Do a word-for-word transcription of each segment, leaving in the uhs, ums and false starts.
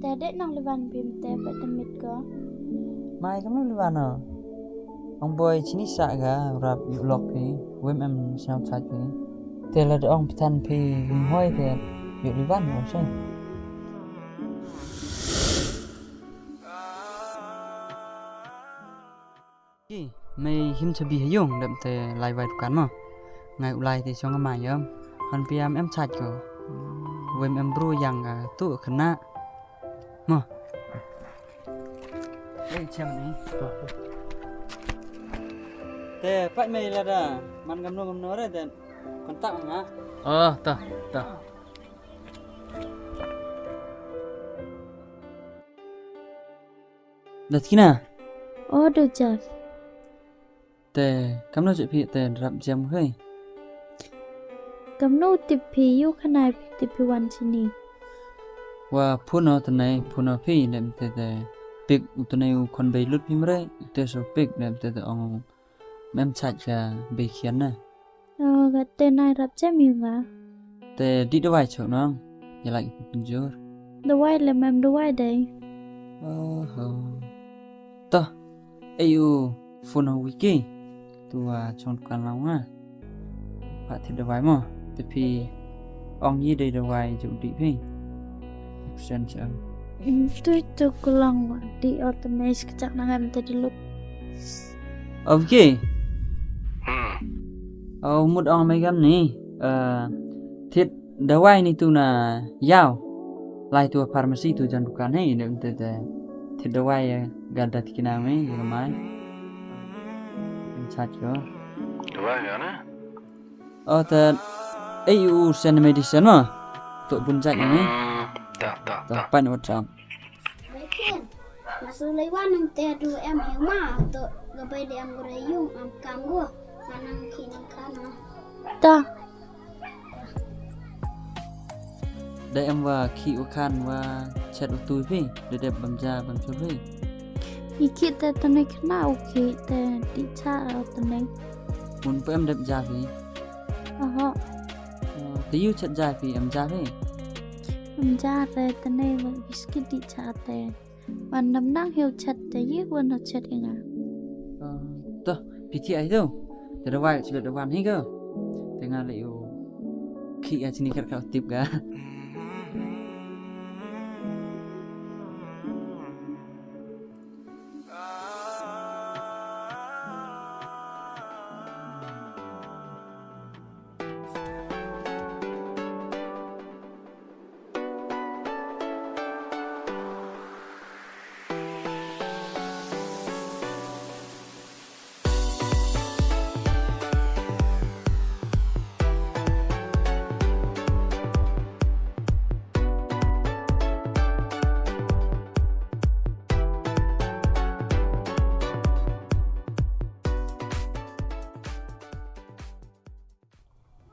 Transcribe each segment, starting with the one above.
Te dei nang liwan phi mynte pat te mit ko. Mai kam liwan o. Ong boi chini sa ga rap yu lok phi, wem em sñiaw chait phi. Te lada ong pthan phi, ym hoi te yu liwan o se. Ki, mei him chabi ha yung, dep te lai wai dukan mo. Ngai u lai te chong ma yom. Han piam em chait ko. Wem em bru yang, ah, tu khynnah. Mo. Ei, chem ni. Te, pat mei lada. Man kamno kamno re, te. Kontak nga. Oh, ta, ta. Da Tikna. O, du Jeff. Te, kamno jooh phi te rap jem hei. Kamno tip phi, yu khana phi tip phi wan chini. Wa phone o tnai, phone o phi, dem te te. Pik u tnai u khon bei lut phi mre, te so pik, dem te te ong. Mem chait ka bei khian na. O, ka te nai rap jem yu nga. Te di dawai chok nong. Ya lai pynjur. Dawai le mem dawai dei. Oho. Toh, ei u phone o Wiki. Tu wa chong dukan lau nga. Pat thied dawai mo. Te phi ong yi dei dawai jooh di phi. Sen sa. Tu tu kulang wa di o te mes kachak nang em te di lut. O Wiki. Hmm. O mut ong mei kam ni. Eh, thied dawai ni tu na yaw. Lai tu pharmacy tu jan dukan hei, ne te te. Thied dawai ya, ga da Tikna mei, ya mai. Chait ko. Dawai ya na? O te, ei u sen medicine mo. Tu bun chait ni. Hmm, ta, ta, ta. Pan WhatsApp. Baikin, masu leiwan nang te du em hiu ma, tu gabai de em gure yung am kam go, manang ki nang kana. Ta. Da em wa ki u khan wa chat u tu phi, da dep bam ja bam chul phi. I ki te tane khana u ki te di cha o tane. Mun pe em dep ja phi. Oho. Te yu chat ja phi, em ja phi. Em ja re tane wa biskit di cha te. Wan dam nang hiu chat te yi wan no chat i nga. Toh, phi thi ai tu. Te dawai chlet dawai hi ko. Te nga le u khi a chini khat ka tip ka.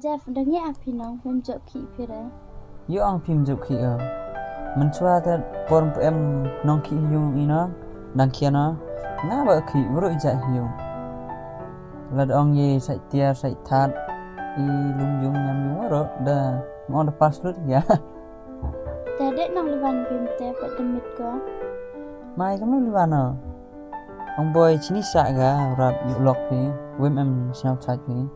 Jeff, da ngi a phi nong, mem jooh khih phi re. Yow ong phim jooh khih o. Mynchwa te por pu em nong khih yung i nong, dang khian o. Nga ba khih, bru i ja yung. Lada ong ye sait tiar, sait that, i lum yung, ñiam yung, waroh, da, mo da pass lut ya. Te dei nong liwan phim te, pat da mit ko. Mai kam liwan o. Ong boi chini sa ga, rap yow lok phi, wem em sñiaw chait phi.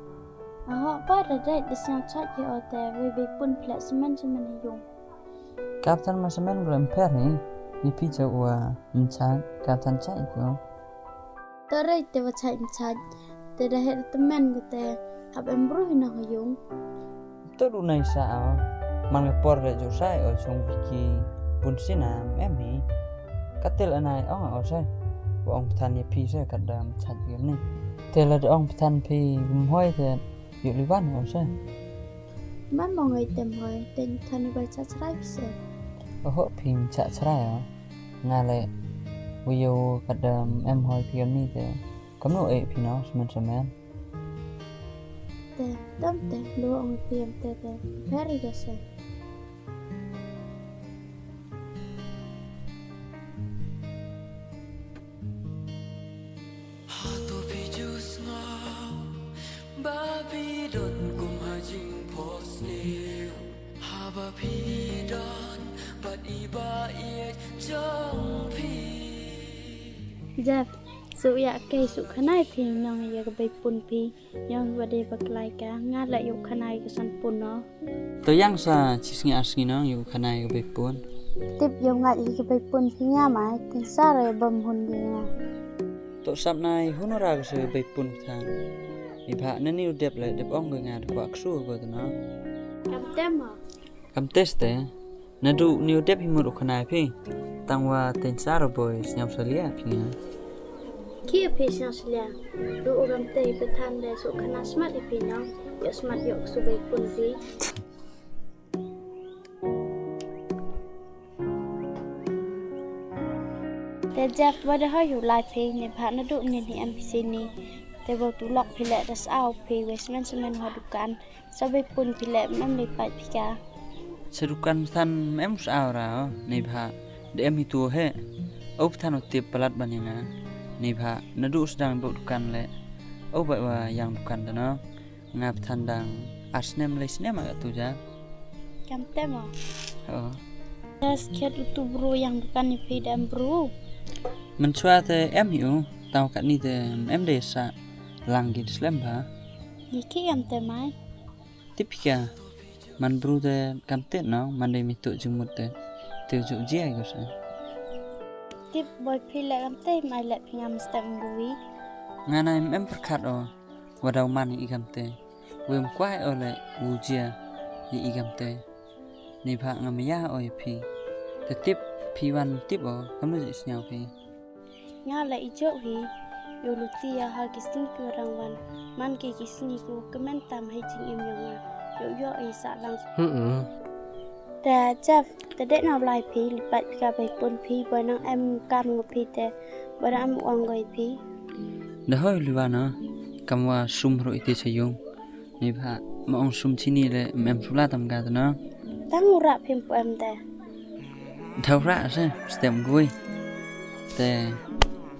Oho, pa da dei da sñiaw chait ki o te, wei bei pun phleh semen semen ha yung. Kapthan ma semen glo em pher hi, i phi cha wa em chait, kapthan chait ki o. Te rei te wa chait em chait, te da heh da tymmen ko te, hap em bru hi nong ha yung. To du nai sa o, man ka por da jooh sai o chung Vicky, bun sina em hi. Katil anai ong o se, wa ong than ya phi se, kat da em chait ki ni. Te lada ong than phi, ym hoi te, Yow liwan o se. Man mo ngai tem hoi, te than i bai cha chrai phi se. Oho, phim cha chrai o. Nga le, wi yow kat da em hoi phi em ni te. Kamno e phi no, semen semen. Te, tam te, lo ong phi em te te. Very good se. Hato phi ju sñiaw, ba phi don kum ha jingphohsniew. Haba phi don, bad i ba i Jeff, su ya ke su khana i phi nong ya ka bei pun phi. Yong wa de ba klai ka, nga la yoh khana i ka san pun no. To yang sa chi sngi ar sngi no yoh khana i ka bei pun. Tip yong nga i ka bei pun phi nga mai, tin sa re bam hun di nga. To sap nai hun ra ka sa bei pun than. I ba na ni u dep le, dep ong ka nga de kwak su ko to no. Kam tem mo? Kam test te. Nadu ni u dep hi mut u khana i phi. Tang wa ten sar boy sñiaw salia phi nga. Ki phi sñiaw salia. Du u gam te i pe than de su khana smat i phi nong. Yoh smat yoh su bei pun phi. Te Jeff wa de hoi u lai phi ne bha nadu ni ni em phi sini. Te wa tu lok phi le das au phi wes men semen ha dukan. Sa bei pun phi le mem le pait phi ka. Sa dukan than mem sa ra, nei bha de em hi tu he. Au than u tip palat ban nga. Nei bha nadu sdang bo dukan le. Au ba wa yang dukan da no. Nga than dang ar snem le snem a tu ja. Kam tem mo? Oh. Das khet u tu bru yang dukan ni phi dem bru. Men chwa te em hi u, tau kat ni te em de sa lang ki slem bha. Ni ki kam tem mai. Tip ka, man bru te kam te no, man de mi tu jingmut te, te ju jia ko sa. Tip boy phi le kam te, mai le phi ngam stem lui. Nga na em em perkhat o, wa dau man i kam te, wem kwai o le, wu jia, i i kam te. Ni bha ngam ya o i phi. Te tip phi wan tip o, kam le sñiaw phi. Nga la i jok hi, yow luti ya ha ki sngi ki rang wan, man ki ki sngi ku kmen tam hei jingim yong nga, yow yoh i sa lang. Hmm. Te Jeff, te de na u lai phi, li pat phi ka bei pun phi, ba nang em kam ngo phi te, ba nang em ong goi phi. Da hoi li wa na, kam wa sum ro i te sa yung. Ni bha, ma ong sum chini le, em sula tam ka te na. Tang u rap phim pu em te. Thau rap se, stem gui. Te,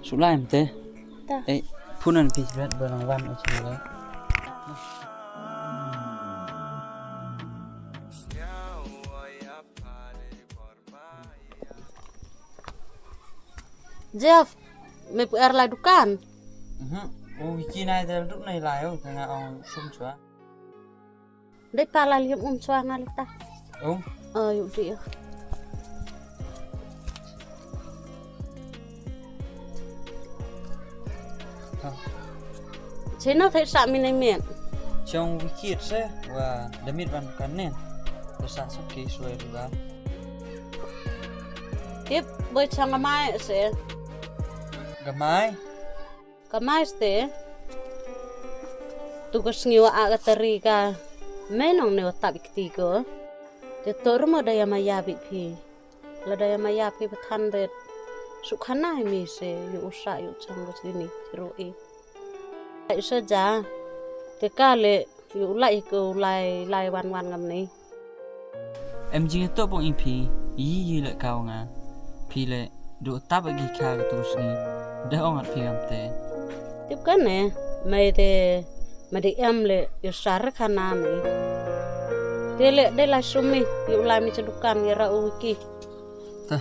sula em te. Ta. Eh, phunan phi rat ba nang wan o chini le. Jeff, me pu er lai dukan. Mhm. O, wiki nai del duk nai lai o, te nga ong sum chwa. Dei pa la liam um chwa nga lita. Um? Ay, u di. Ha. Chino thai sa mi nei miet. Chong wiki se wa da mit wan kan nen. Wa sa sa ki suai ri ba. Tip boy chang mai se. Gamai. Ka mai ste, tu ka sngi wa a ka tari ka, me nong ne wa tap i kti ko. Te to rumo da ya maya bi phi. La da ya maya phi ba than de, su khana hi mi se, yu u sa, yu chang ko sini, ru i. Ai sa ja, te ka le, yu lai ko, lai, lai wan wan ngam ni. Em jing to bong i phi, yi yi le kaw nga. Phi le, du tap gi kha ka tu sngi. Da ong at phi am te. Tip ka ne, mai te, ma di em le, yu sar kha na mi. Te le, de la sumi, yu lai mi cha dukan, ya ra u ki. Ta.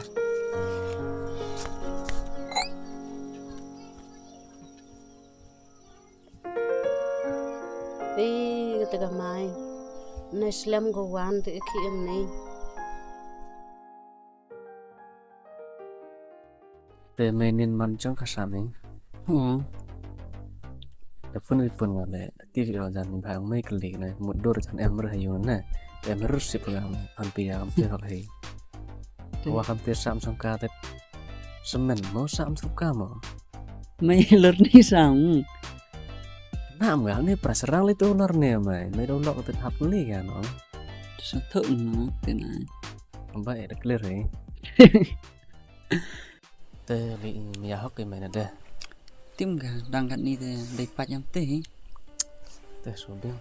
Ei, kata ka mai. Nai slem ko wan te ki em nei. Te mai nin man chong ka sa mi. Hmm. Te phone i phone nga le. Ti yo jan ni bang mai klik na. Mut dur jan em rah yu na. Em rus si program. Am pi ya am pi hal hei. Wa kam te sam sam ka te. Semen mo sam sam ka mo. Mai lor ni sam. Nam ga ni pras rang le tu lor ni mai. Mai do lok te hap ni ga no. Sa thok no te na. Ba e clear hei. Te li mi ya hok i mai na de. Tim ga dang kat ni te dei pat yam te hi. Te so biang.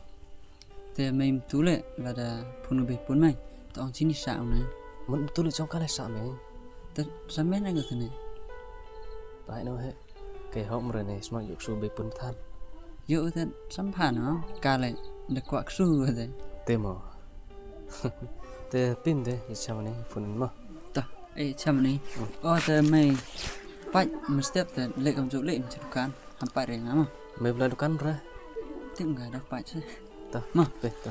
Te mei mtu le, lada phone u bei pun mai. Ta ong chini sa ong ne. Mun mtu le chong ka le sa mei. Te sa mei na ka te ne. Pai no he. Ke hok mre ne, sma yuk su bei pun than. Yo te sam pha no, ka le, de kwak su te. Te mo. Te pin de, i chama ne, phone mo. Ta, Eh, cham ni. Oh. Oh, te mei. Pait, mynstep te leh kamjooh leh mynstep dukan. Ham pait re nga ma. Mei bla dukan re. Tip nga da pait se. To. Ma. Pe, to.